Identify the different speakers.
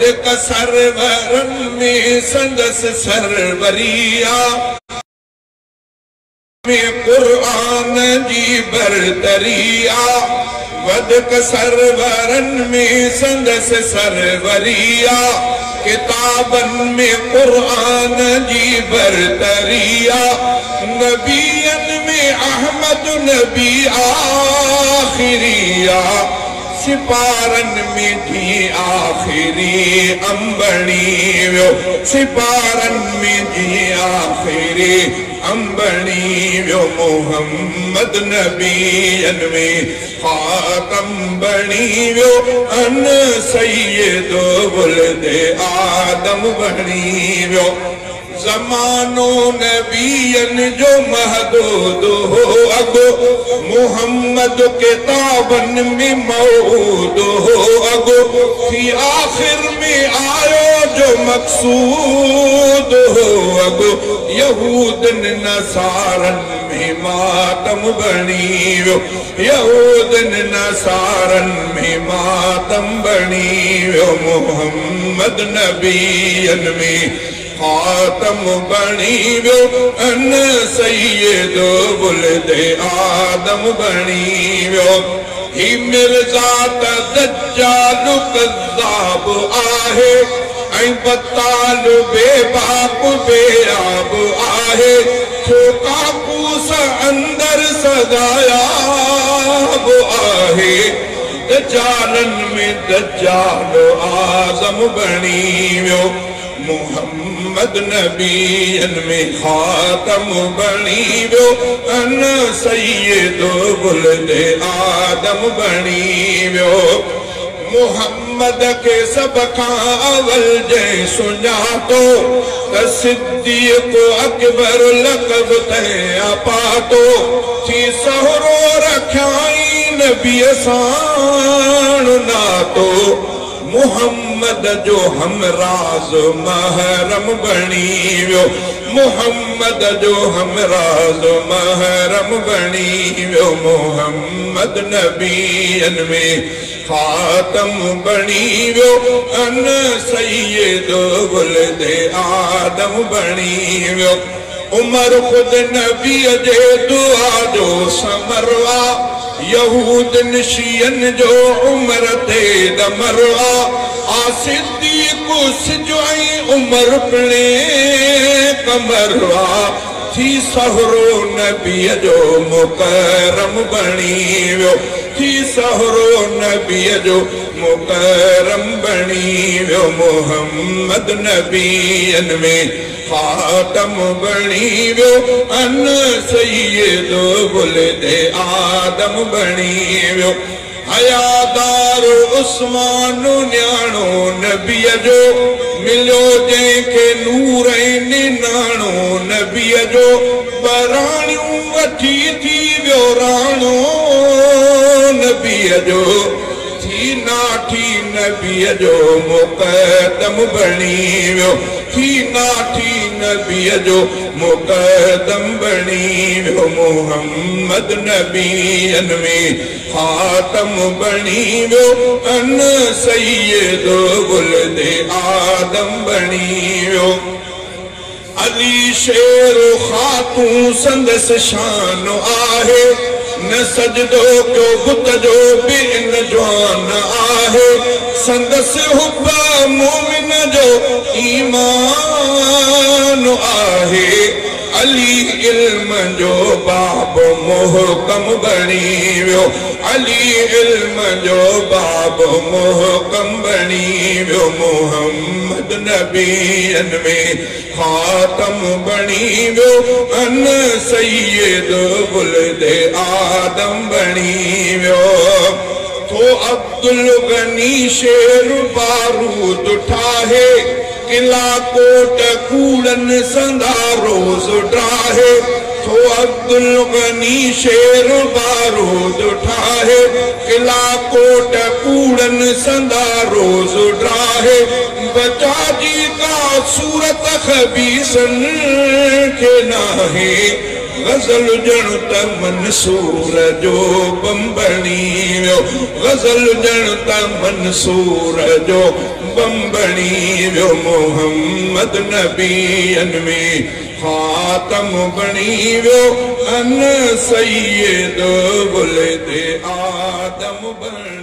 Speaker 1: वधिक सरवरनि में संदसि सरवरी आ। में क़ुरान जी बरतरी आ। वधिक सरवरनि में संदसि सरवरी आ। किताबनि में क़ुरान जी बरतरी आ। नबियनि में अहमद नबी आख़िरी आ। सिपारनि में जी आख़िरी अंबणी वियो। सिपारनि में जी आख़िरी अंबणी वियो। मोहम्मद नबियनि में ख़ातम बणी वियो। अन सैयद वुल्द आदम बणी वियो। ज़मानो नबियनि जो महदूद हो अॻो। मोहम्मद किताबनि में मौजूद हो अॻो। थी आख़िर में आयो जो मक़सूद हो अॻो। यहूदनि नसारनि में मातम बणी वियो। यहूदनि नसारनि में मातम बणी वियो। मोहम्मद नबियनि में ख़ातम बणी वियो। अन सैयद वुल्द आदम बणी वियो। ही मिर्ज़ा त दज्जाल कज़ाब आहे ऐं बताल बेबाप बेआब आहे। छो काकूस अंदर सदायाब आहे। दज्जालनि में दज्जाल आज़म बणी वियो। मोहम्मद नबियनि में ख़ातम बणी वियो। अन सैयद वुल्द आदम बणी वियो। मोहम्मद खे सभ खां अवल जंहिं सुञातो त सिद्दीक़ अकबर लक़ब तंहिं पातो। थी सहरो रखियाई नबीअ साण नातो। मोहम्मद जो हमराज़ महरम बणी वियो। मोहम्मद जो हमराज़ महरम बणी वियो। मोहम्मद नबियनि में ख़ातम बणी वियो। अन सैयद वुल्द आदम बणी वियो। उमर ख़ुदि नबीअ जे दुआ जो समर आ। यहूदनि शियनि जो उमर ते दमर आ। आ सिद्दीक़ सिज ऐं उमर पिणे कमर आ। थी सहरो नबीअ जो मुकरम बणी वियो। थी सहरो नबीअ जो मुकरम बणी वियो। मोहम्मद नबियनि में ख़ातम बणी वियो। अन सैयद वुल्द आदम बणी वियो। हयादार उस्मान न्याणो नबीअ जो। मिलियो जंहिंखे नूर ऐं निनाणो नबीअ जो। ॿराणियूं वठी थी वियो राणो नबीअ जो। थी नाठी नबीअ जो मुक़दम बणी वियो। थी नाठी नबीअ जो मुक़दम बणी वियो। मोहम्मद नबियनि में ख़ातम बणी वियो। अन सैयद वुल्द आदम बणी वियो। अली शेर खातूं संदसि शान आहे। न सजदो कयो बुत जो बि इन जवान आहे। संदसि हुब मोमिन जो ईमान आहे। अली इल्म जो बाब मुहकम बणी वियो। अली इल्म जो बाब मुहकम बणी वियो। मोहम्मद नबियनि में ख़ातम बणी वियो। अन सैयद वुल्द आदम बणी वियो। थो अब्दुल गनी शेर बारूद ठाहे। किला कोट कूड़नि संदा रोज़ ड्राहे। थो अब्दुल गनी शेर बारूद ठाहे। किला कोट कूड़नि संदा रोज़ ड्राहे। बचा जी का सूरत ख़बीसनि खे नाहे। गज़ल ॼण त मंसूर जो बम बणी वियो। गज़ल ॼण त मंसूर जो बम बणी वियो। मोहम्मद नबीअनि में ख़ातम बणी वियो, अन सैयद वुल्द आदम बणी।